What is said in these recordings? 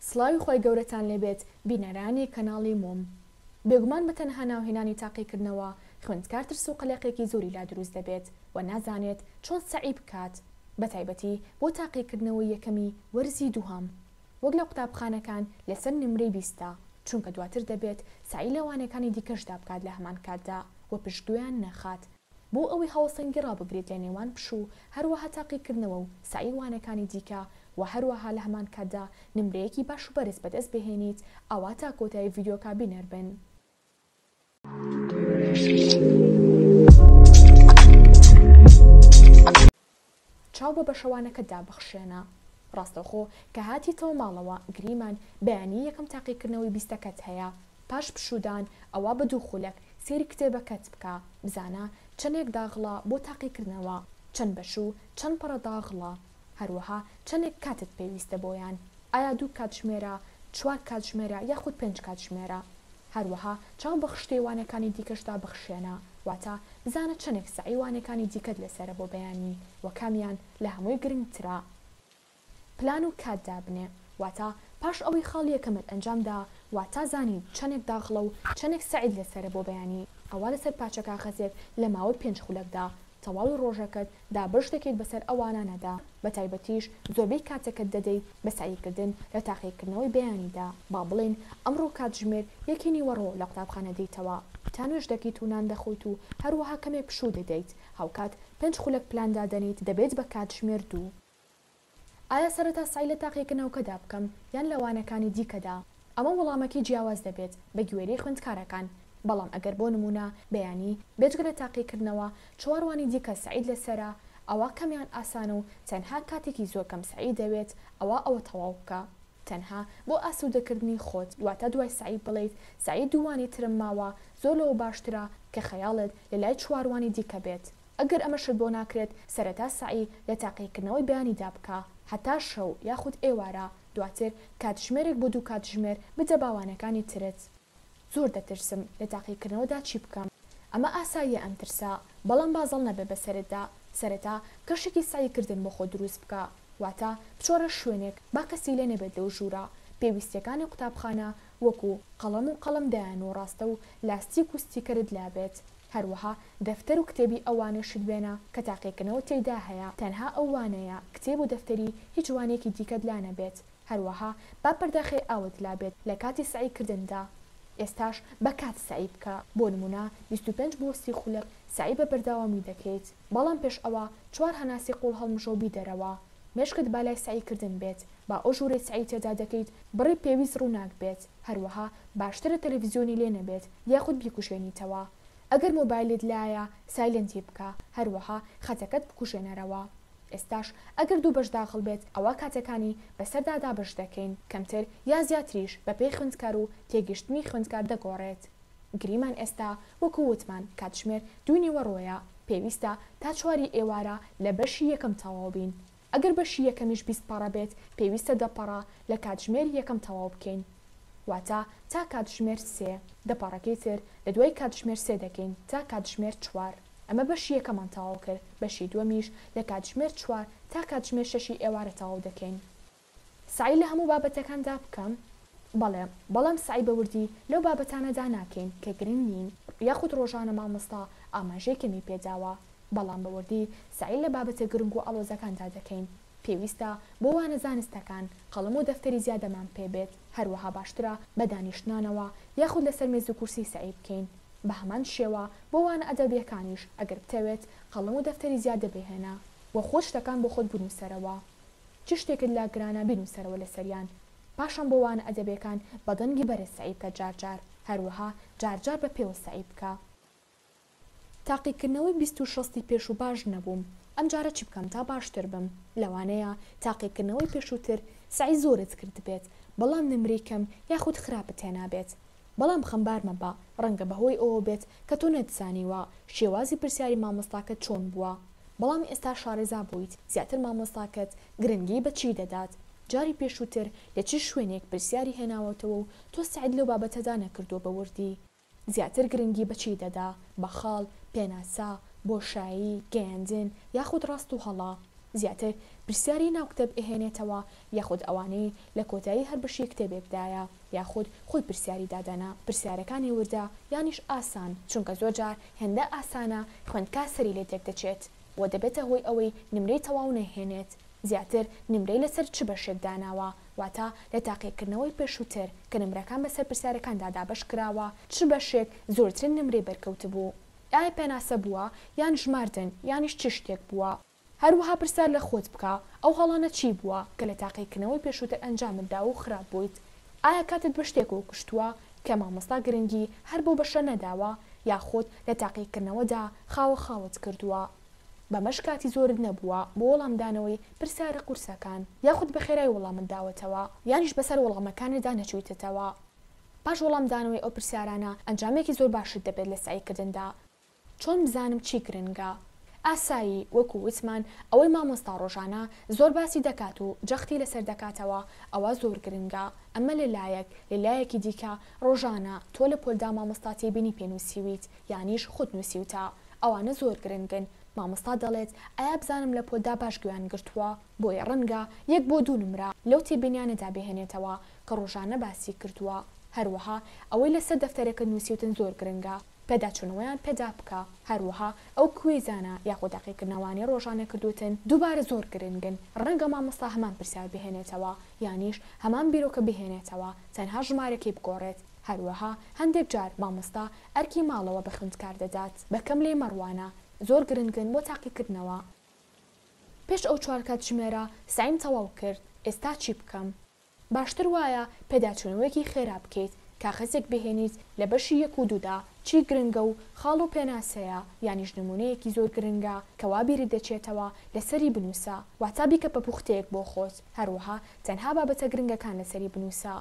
سڵاوی خوای گەورەتان لێبێت بینەرانی کەناڵی مۆم. بێگومان بە تەنها ناوهێنانی تاقیکردنەوە خوێندکار ترس و قەلەقێکی زۆری لا دروست دەبێت و نازانێت چۆن سەعی بکات بەتایبەتی بۆ تاقیکردنەوەی یەکەمی وەرزی دووهەم وەک لە قوتابخانەکان لەسەر نمرەی بیستە چونکە دواتر دەبێت سەعی لە وانەکانی دیکەشدا بکات لە هەمان کاتدا و پشتگوێیان نەخات بۆ ئەوەی هاوسەنگی ڕابگرێت لە نێوان پشوو هەروەها تاقیکردنەوە و سەعی وانەکانی دیکە وە هەروەها لە هەمان کاتدا نمرەیەکی باش و بەرز بەدەست بهێنیت ئەوا تا کۆتایی ڤیدیۆکە بینەر بن. چاو بە بەشەوانەکەتدا بخشێنە. ڕاستەوخۆ کە هاتیتەوە ماڵەوە گریمان بەیانی یەکەم تاقیکردنەوەی بیستەکەت هەیە پاش پشوودان ئەوا بە دوو خولەک سەیری کتێبەکەت بکە بزانە چەنێک داغڵە بۆ تاقیکردنەوە چەند بەش و چەند پەڕە داغڵە هەروەها چەنێک کاتت پێویستە بۆیان ئایا دوو کاتژمێرە چوار کاتژمێرە یاخود پێنج کاتژمێرە هەروەها چاو بە خشتەی وانەکانی دیکەشدا بخشێنە، واتە بزانە چەنێک سەعی وانەکانی دیکەت لەسەرە بۆ بەیانی و کامیان لە هەمووی گرنگترە. پلان و کات دابنێ، واتە پاش ئەوەی خاڵی یەکەمت ئەنجام دا، واتە زانیت چەنێک داغڵە و چەنێک سەعیت لەسەرە بۆ بەیانی، ئەوا لەسەر پارچە کاغەزێک لە ماوەی پێنج خولەکدا تەواوی ڕۆژەکەت دابەش دەکەیت بەسەر ئەوانانەدا، بەتایبەتیش زۆربەی کاتەکەت دەدەیت بە سەعیکردن لە تاقیکردنەوەی بەیانیدا، با بڵێین ئەمڕۆ کاتژمێر یەکی نیوەڕۆ لە قوتابخانە دێیتەوە، تا نوێژ دەکەیت و نان دەخۆیت و هەروەها کەمێک پشوو دەدەیت، هاوکات پێنج خولەک پلان دادەنێیت دەبێت بە کاتژمێر دوو. ئایا سەرەتا سەعی لە تاقیکردنەوەکەدا بکەم یان لە وانەکانی دیکەدا؟ ئەمە وەڵامەکەی جیاواز دەبێت بە گوێرەی خوێندکارەکان، بەڵام ئەگەر بۆ نموونە بەیانی بێجگە لە تاقیکردنەوە چوار وانەی دیکە سەعیت لەسەرە ئەوا کەمیان ئاسانە و تەنها کاتێکی زۆر کەم سەعی دەوێت ئەوا ئەوە تەواو بکە تەنها بۆ ئاسوودەکردنی خۆت واتە دوای سەعی بڵێیت سەعی دوو وانەی ترم ماوە زۆر لەوە باشترە کە خەیاڵت لەلای چوار وانەی دیکە بێت. ئەگەر ئەمەشت بۆ ناکرێت سەرەتا سەعی لە تاقیکردنەوەی بەیانیدا بکە هەتا شەو یاخود ئێوارە دواتر کاتژمێرێک بۆ دوو کاتژمێر بدە با وانەکانی ترت. زۆر دەترسم لە تاقیکردنەوەدا چی بکەم ئەمە ئاساییە ئەم ترسە بەڵام با زەڵ نەبێ بەسەرتدا سەرەتا کەشێکی سەعی کردن بۆ خۆت دروست بکە واتە بچۆرە شوێنێک با کەسی لێ نەبێت لەو ژوورە پێویستیەکانی قوتابخانە وەکو قەڵەم و قەڵەمدایان و ڕاستە و لاستیک و ستیکەرت لابێت هەروەها دەفتەر و کتێبی ئەو وانەشت بێنە کە تاقیکردنەوە تێیدا هەیە، تەنها ئەو وانەیە، کتێب و دەفتەری هیچ وانەیەکی دیکەت لا نەبێت، هەروەها با پەرداخەی ئاوت لا بێت لە کاتی سەعی کردندا، ئێستاش بە کات سەعی بکە، بۆ نموونە 25 بۆ 30 خولەک سەعی بە بەردەوامی دەکەیت، بەڵام پێش ئەوە چوار هەناسی قوڵ هەڵمژە و بیدەرەوە، مێشکت با لای سەعی کردن بێت، با ئەو ژوورەی سەعی تێدا دەکەیت بڕی پێویست ڕووناک بێت، هەروەها باشترە تەلەفزیۆنی لێ نەبێت یاخود بیکوژێنیتەوە. ئەگەر مۆبایلت لایە silent ی بکە، هەروەها خەتەکەت بکوژێنەرەوە. ئێستاش ئەگەر دوو بەش داخڵ بێت ئەوا کاتەکانی بەسەردا دابەش دەکەین، کەمتر یا زیاتریش بەپێی خوێندکار و تێگەشتنی خوێندکار دەگۆڕێت. گریمان ئێستا وەکو وتمان کاتژمێر دووی نیوەڕۆیە، پێویستە تا چواری ئێوارە لە بەشی یەکەم تەواو بین. ئەگەر بەشی یەکەمیش 20 پەڕە بێت پێویستە دە پەڕە لە کاتژمێری یەکەم تەواو بکەین واتە تا کاتژمێر سێ، دە پەڕەکەی تر لە دوای کاتژمێر سێ دەکەین تا کاتژمێر چوار. ئەمە بەشی یەکەمان تەواو کرد، بەشی دووەمیش لە کاتژمێر چوار تا کاتژمێر شەشی ئێوارە تەواو دەکەین. سەعی لە هەموو بابەتەکاندا بکەم؟ بەڵێ، بەڵام سەعی بە وردی لەو بابەتانەدا ناکەین کە گرنگ نین یاخود ڕۆژانە مامۆستا ئاماژەی کەمی پێداوە، بەڵام بە وردی سەعی لە بابەتە گرنگ و ئاڵۆزەکاندا دەکەین. پێویستە بۆ وانە زانستەکان قەڵەم و دەفتەری زیادەمان پێ بێت، هەروەها باشترە بە دانیشتنانەوە یاخود لەسەر مێز و کورسی سەعی بکەین. بە هەمان شێوە بۆ وانە ئەدەبیەکانیش ئەگەر بتەوێت قەڵەم و دەفتەری زیادە بهێنە و خۆت شتەکان بۆ خۆت بنووسەرەوە. چ شتێکت لا گرانە بینوسەرەوە لەسەریان پاشان بۆ وانە ئەدەبێکان بە دەنگی بەرز سەعی بکە جار جار هەروەها جار جار بە پێوە سەعی بکە. تاقیکردنەوەی 20 و شەستی پێشوو باش نەبووم ئەم جارە چی بکەم تا باشتر بم لەوانەیە تاقیکردنەوەی پێشووتر سەعی زۆرت کردبێت بەڵام نمرەی کەم یاخود خراپت هێنابێت بەڵام خەمبار مەبە ڕەنگە بەهۆی ئەوە بێت کە تۆ نەتزانیوە شێوازی پرسیاری مامۆستاکەت چۆن بووە بەڵام ئێستا شارەزا بوویت زیاتر مامۆستاکەت گرنگی بە چی دەدات جاری پێشووتر لە چ شوێنێک پرسیاری هێناوەتەوە و تۆ سەعیت لەو بابەتەدا نەکردووە بە وردی زیاتر گرنگی بە چی دەدا بە خاڵ، پێناسە، بۆشایی، گەیاندن یاخود ڕاست و هەڵە. زیاتر پرسیاری ناو کتێب ئەهێنێتەوە یاخود ئەوانەی لە کۆتایی هەر بەشی کتێبێکدایە یاخود خۆی پرسیاری دادەنا پرسیارەکانی وردە یانیش ئاسان چونکە زۆر جار هێندە ئاسانە خوێندکار سەری لێ تێک دەچێت و دەبێتە هۆی ئەوەی نمرەی تەواو نەهێنێت زیاتر نمرەی لەسەر چ بەشێک داناوە واتە لە تاقیکردنەوەی پێشووتر کە نمرەکان بەسەر پرسیارەکاندا دابەش کراوە چ بەشێک زۆرترین نمرەی بەرکەوتبوو؟ ئایا پێناسە بووە یان ژماردن یانیش چ شتێک بووە؟ هەروەها پرسیار لە خۆت بکە ئەو هەڵانە چی بووە کە لە تاقیکردنەوەی پێشووتر ئەنجامت داوە و خراپ بوویت؟ ئایا کاتت بە شتێکەوە کوشتووە کە مامۆستا گرنگی هەر بەو بەشە نەداوە یاخود لە تاقیکردنەوەدا خاوە خاوت کردووە؟ بەمەش کاتی زۆرت نەبووە بۆ وەڵامدانەوەی پرسیارە قورسەکان یاخود بە خێرای وەڵامت داوەتەوە یانیش بەسەر وەڵامەکانتدا نەچوویتەتەوە. پاش وەڵامدانەوەی ئەو پرسیارانە ئەنجامێکی زۆر باشت دەبێت لە سەعیکردندا. چۆن بزانم چی گرنگە؟ ئاسایی، وەکو وتمان ئەوەی مامۆستا ڕۆژانە زۆر باسی دەکات و جەختی لەسەر دەکاتەوە ئەوە زۆر گرنگە، ئەمە لە لایەک، لە لایەکی دیکە ڕۆژانە تۆ لە پۆلدا مامۆستا تێبینی پێ نوسیویت یانیش خۆت نوسیوتە ئەوانە زۆر گرنگن، مامۆستا دەڵێت ئایا بزانم لە پۆلدا باش گوێیان گرتووە؟ بۆیە ڕەنگە یەک بۆ دوو نمرە لەو تێبینیانەدا بهێنێتەوە کە ڕۆژانە باسی کردووە، هەروەها ئەوەی لەسەر دەفتەرەکەت نوسیوتن زۆر گرنگە پێداچوونەوەیان پێدا بکە، هەروەها ئەو کویزانە یاخود تاقیکردنەوانەی ڕۆژانە کردووتن دووبارە زۆر گرنگن، ڕەنگە مامۆستا هەمان پرسیار بهێنێتەوە یانیش هەمان بیرۆکە بهێنێتەوە تەنها ژمارەکەی بگۆڕێت، هەروەها هەندێک جار مامۆستا ئەرکی ماڵەوە بە خوێندکار دەدات بە کەم لێی مەڕوانە زۆر گرنگن بۆ تاقیکردنەوە. پێش ئەو چوار کاتژمێرە سەعیم تەواو کرد، ئێستا چی بکەم؟ باشتر وایە پێداچوونەوەیەکی خێرا بکەیت، کاغەزێک بهێنیت لە بەشی یەک و دوودا چی گرنگە و خاڵ و پێناسەیە یانیش نموونەیەکی زۆر گرنگە کە وا بیرت دەچێتەوە لەسەری بنووسە واتا بیکە بە پوختەیەک بۆ خۆت هەروەها تەنها بابەتە گرنگەکان لەسەری بنووسە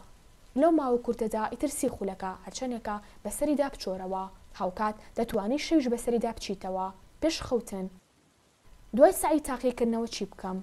لەو ماوە کورتەدا ئیتر سی خولەکە هەرچەنێکە بەسەریدا بچۆرەوە هاوکات دەتوانی شەویش بەسەریدا بچیتەوە پێش خەوتن. دوای سەعی تاقیکردنەوە چی بکەم؟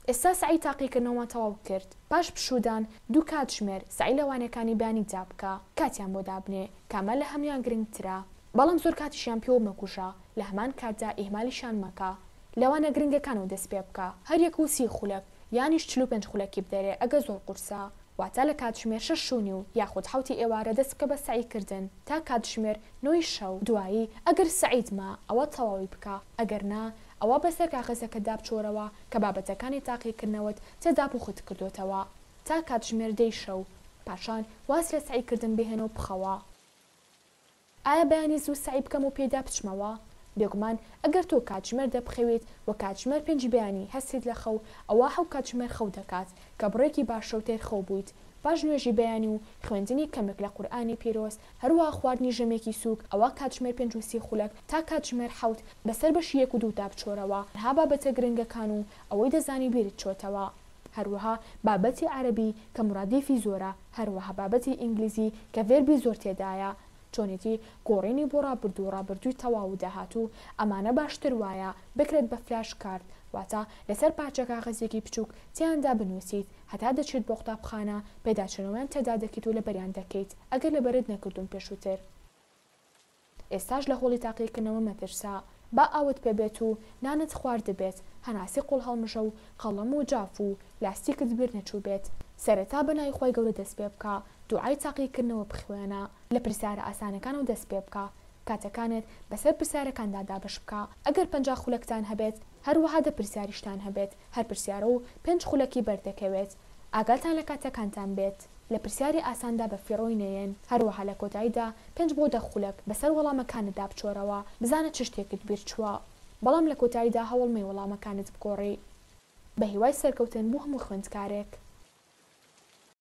ئێستا سەعی تاقیکردنەوەمان تەواو کرد، پاش پشوودان دوو کاتژمێر سەعی لە وانەکانی بەیانیدا بکە، کاتیان بۆ دابنێ، کامە لە هەموویان گرنگترە، بەڵام زۆر کاتیشیان پێوە مەکوژە، لە هەمان کاتدا ئیهمالیشیان مەکە، لە وانە گرنگەکانەوە دەست پێ بکە، هەر یەک و سی خولەک یانیش 45 خولەکی بدەرێ ئەگەر زۆر قورسە، واتە لە کاتژمێر شەش و نیو یاخود حەوتی ئێوارە دەست بکە بە سەعی کردن تا کاتژمێر نۆی شەو، دوایی ئەگەر سەعیت ما ئەوە تەواوی بکە، ئەگەر نا ئەوا بەسەر کاغەزەکەتدا بچۆرەوە کە بابەتەکانی تاقیکردنەوەت تێدا پوخت کردۆتەوە تا کاتژمێر دەی شەو، پاشان واز لە سەعی کردن بهێنە و بخەوە. ئایا بەیانی زوو سەعی بکەم و پێیدا بچمەوە؟ بێگومان ئەگەر تۆ کاتژمێر دە بخەویت و کاتژمێر پێنجی بەیانی هەستیت لە خەو ئەوا حەوت کاتژمێر خەو دەکات کە بڕێکی باشە و تێر خەو بوویت پاش نوێژی بەیانی و خوێندنی کەمێک لە قورئانی پیرۆز هەروەها خواردنی ژەمێکی سووک ئەوا کاتژمێر پێنج و سی خولەک تا کاتژمێر حەوت بەسەر بەشی یەک و دوودا بچۆرەوە تەنها بابەتە گرنگەکان و ئەوەی دەزانی بیرت چۆتەوە هەروەها بابەتی عەرەبی کە مرادیفی زۆرە هەروەها بابەتی ئینگلیزی کە ڤێربی زۆر تێدایە چۆنێتی گۆڕینی بۆ ڕابردوو و ڕابردووی تەواو و داهاتوو ئەمانە باشتر وایە بکرێت بە فلاش کارت واتە لەسەر پارچە کاغەزێکی بچووک تیاندا بنووسیت هەتا دەچیت بۆ قوتابخانە پێداچوونەوەیان تێدا دەکەیت و لەبەریان دەکەیت ئەگەر لەبەرت نەکردوون پێشووتر. ئێستاش لە هۆڵی تاقیکردنەوە مەترسە با ئاوت پێ بێت و نانت خواردبێت، هەناسی قوڵ هەڵمژە و قەڵەم و جاف و لاستیکت بیر نەچووبێت. سەرەتا بە ناوی خوای گەورە دەست پێ بکە، دوعای تاقیکردنەوە بخوێنە، لە پرسیارە ئاسانەکانەوە دەست پێ بکە، کاتەکانت بەسەر پرسیارەکاندا دابەش بکە، ئەگەر 50 خولەکتان هەبێت، هەروەها دە پرسیاریشتان هەبێت، هەر پرسیارە و پێنج خولەکی بەردەکەوێت. ئاگاتان لە کاتەکانتان بێت. لە پرسیاری ئاساندا بە فیڕۆی نەیەن. هەروەها لە کۆتاییدا پێنج بۆ دە خولەک بەسەر وەڵامەکانتدا بچۆرەوە، بزانە چ شتێکت بیر چووە. بەڵام لە کۆتاییدا هەوڵ مەی وەڵامەکانت بگۆڕی. بە هیوای سەرکەوتن بۆ هەموو خوێندکارێک.